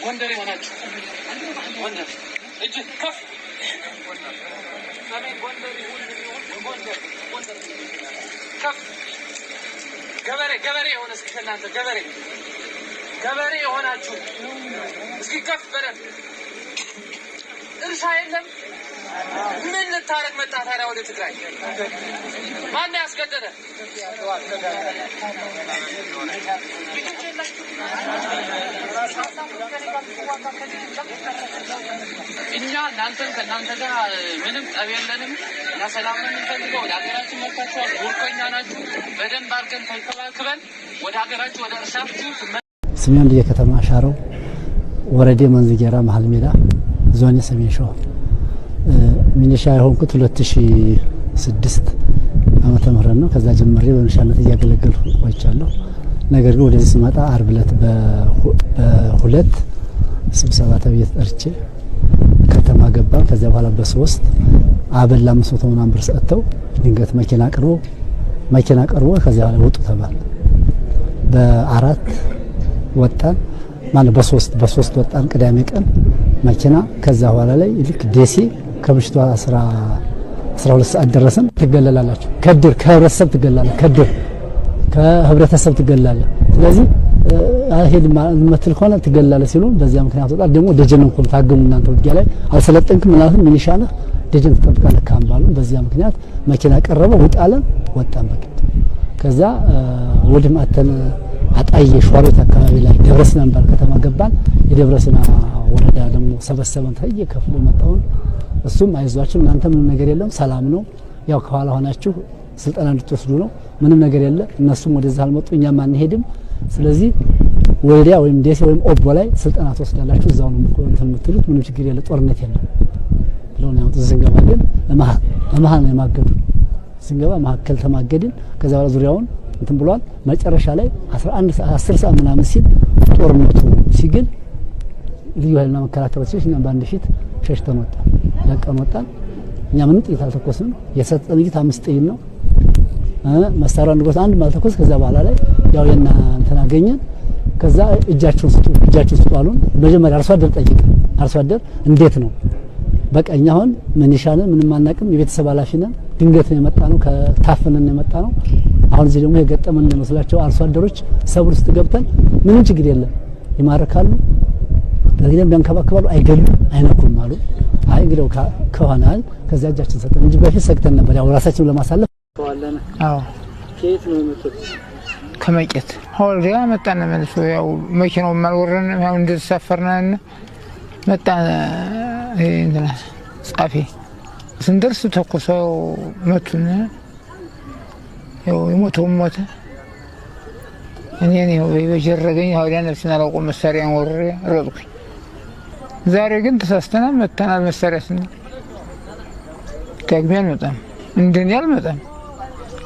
ጎንደር የሆናችሁ ጎንደር እጅ ከፍ፣ ሰሜን ጎንደር ይሁን ይሁን ጎንደር ጎንደር ከፍ። ገበሬ ገበሬ የሆነ እስኪ ከእናንተ ገበሬ ገበሬ የሆናችሁ እስኪ ከፍ በደንብ። እርሻ የለም። ምን ልታረግ መጣ ታዲያ ወደ ትግራይ? ማን ያስገደደ? እኛ እናንተን ከእናንተ ጋር ምንም ጠብ የለንም። እኛ ሰላም ነው የምንፈልገው። ወደ ሀገራችን መጥታችኋል። ምርኮኛ ናችሁ። በደንብ አድርገን ተንከባክበን ወደ ሀገራችሁ ወደ እርሻችሁ። ስሜ አንድዬ ከተማ ሻረው፣ ወረዴ መንዝ ጌራ መሀል ሜዳ፣ ዞኔ ሰሜን ሸዋ። ሚኒሻ የሆንኩት 2006 ዓመተ ምህረት ነው። ከዛ ጀምሬ በሚኒሻነት እያገለገልኩ ቆይቻለሁ። ነገር ግን ወደዚህ ስመጣ አርብ ዕለት በ2 ስብሰባ ተብዬ ተጠርቼ ከተማ ገባን። ከዚያ በኋላ በ3 አበል 500 ምናምን ብር ሰጥተው ድንገት መኪና ቀርቦ ከዚያ በኋላ ወጡ ተባል። በ4 ወጣን፣ ማለት በ3 ወጣን ቅዳሜ ቀን መኪና። ከዛ በኋላ ላይ ልክ ደሴ ከምሽቱ 12 ሰዓት ደረስን። ትገለላላችሁ፣ ከድር ከህብረተሰብ ትገላለህ፣ ከድር ከህብረተሰብ ትገላለህ። ስለዚህ አሄድ ምትል ከሆነ ትገላለህ ሲሉ በዚያ ምክንያት ወጣ። ደግሞ ደጀን እንኳን ታገሙ እናንተ ውጊያ ላይ አልሰለጠንክም ምናምን ሚሊሻ ነህ ደጀን ትጠብቃለህ ካምባሉ። በዚያ ምክንያት መኪና ቀረበ፣ ውጣለን፣ ወጣን በግድ። ከዛ ወድም አተን አጣዬ ሸዋሮት አካባቢ ላይ ደብረ ሲና የሚባል ከተማ ገባን። የደብረ ሲና ወረዳ ደግሞ ሰበሰበን፣ ተየ ከፍሎ መጣውን። እሱም አይዟችሁ እናንተ ምንም ነገር የለም ሰላም ነው፣ ያው ከኋላ ሆናችሁ ስልጠና እንድትወስዱ ነው፣ ምንም ነገር የለ። እነሱም ወደዛ አልመጡ፣ እኛም አንሄድም። ስለዚህ ወልዲያ ወይም ደሴ ወይም ኦቦ ላይ ስልጠና ትወስዳላችሁ፣ እዛው ነው እንትን የምትሉት፣ ምንም ችግር የለ፣ ጦርነት የለም ብለው ነው ያመጡት። ስንገባ ግን መሀል ነው የማገዱ። ስንገባ መካከል ተማገድን። ከዛ በኋላ ዙሪያውን እንትን ብሏል። መጨረሻ ላይ 11 ሰዓት 10 ሰዓት ምናምን ሲል ጦርነቱ ሲግል ልዩ ኃይልና መከላከያ ሲል እኛም በአንድ ፊት ሸሽተን ወጣን፣ ለቀን ወጣን። እኛ ምንም ጥይት አልተኮስንም። የሰጠን ጥይት 5 ጥይት ነው። መሳሪያ አንድ ቦታ አንድ አልተኮስ። ከዛ በኋላ ላይ ያው የና እንትን አገኘን። ከዛ እጃችሁን ስጡ፣ እጃችሁን ስጡ አሉን። መጀመሪያ አርሶ አደር ጠይቅ። አርሶ አደር እንዴት ነው፣ በቃ እኛ አሁን ሚሊሻ ነን፣ ምንም አናውቅም፣ የቤተሰብ ኃላፊ ነን። ድንገት ነው የመጣ ነው፣ ከታፈነን ነው የመጣ ነው። አሁን እዚህ ደግሞ የገጠመን ነው አርሶ አደሮች ሰብል ውስጥ ገብተን ምንም ችግር የለም ይማርካሉ፣ በግደም ያንከባከባሉ፣ አይገሉም፣ አይነኩም አሉ። አይ እንግዲያው ከሆናል ከዚያ እጃችን ሰጠን እንጂ በፊት ሰግተን ነበር፣ ያው ራሳችንን ለማሳለፍ። አዎ። ከየት ነው የመጡት? ከመቄት ወልዲያ መጣን። መልሶ ያው መኪናውም አልወረንም፣ ያው እንደተሳፈርን መጣን። ይሄ እንትና ጻፊ ስንደርስ ተኩሰው መቱን። ያው የሞተውም ሞተ። እኔን ይኸው በጀረገኝ ወዲያ ነፍሴን አላውቀውም። መሳሪያን ወርሬ ሮጥኩኝ። ዛሬ ግን ተሳስተናል መተናል። መሳሪያ ስንል ዳግሜ አልመጣም፣ እንደኔ አልመጣም።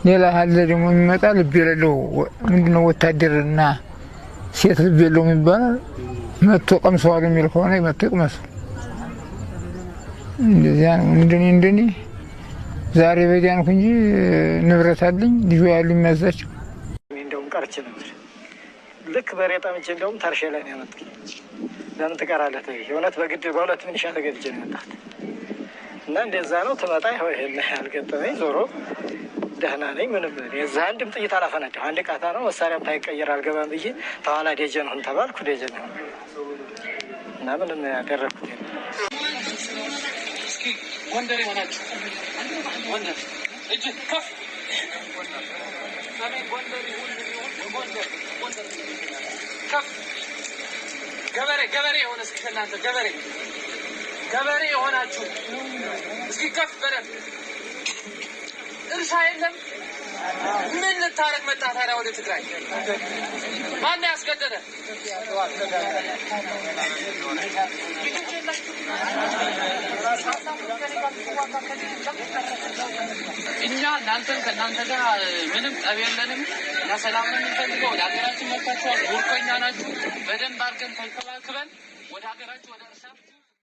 ሌላ አለ ደግሞ የሚመጣ ልብ የሌለው፣ ምንድነው ወታደርና ሴት ልብ የለውም ይባላል። መጥቶ ቀምሰዋል የሚል ከሆነ መጥቶ ይቅመሱ። እንደዚያ ነው። እንደኔ እንደኔ ዛሬ በዲያንኩ እንጂ ንብረት አለኝ፣ ልጆ ያሉ የሚያዛቸው። እንደውም ቀርቼ ነበር። ልክ በሬ ጠምቼ እንደውም ተርሼ ላይ ነው ያመጡኝ። ለምን ትቀራለህ ተብዬ እውነት በግድ በ2 ሚሊሻ ተገድጄ ነው የመጣሁት። እና እንደዛ ነው ትመጣ ይኸው ይሄን ያህል ገጠመኝ። ዞሮ ደህና ነኝ። ምንም የዛ አንድም ጥይት አላፈነዳሁ። አንድ ቃታ ነው፣ መሳሪያም ታይቀየር አልገባም ብዬ ተኋላ ደጀን ሁን ተባልኩ። ደጀን ሁን እና ምንም ያደረግኩት የለም። እስኪ ጎንደር የሆናችሁ ጎንደር እጅ ከፍ፣ ሰሜን ጎንደር ይሁን ይሁን ጎንደር ጎንደር ከፍ። ገበሬ ገበሬ የሆነ እስኪ ከእናንተ ገበሬ ገበሬ የሆናችሁ እስኪ ከፍ በደንብ። እርሻ የለም። ምን ልታረግ መጣ ታዲያ ወደ ትግራይ? ማን ያስገደደ? እኛ እናንተን ከእናንተ ጋር ምንም ጠብ የለንም። እኛ ሰላም ነው የምንፈልገው። ወደ ሀገራችን መጥታችኋል። ምርኮኛ ናችሁ። በደንብ አድርገን ተንከባክበን ወደ ሀገራችሁ ወደ እርሻ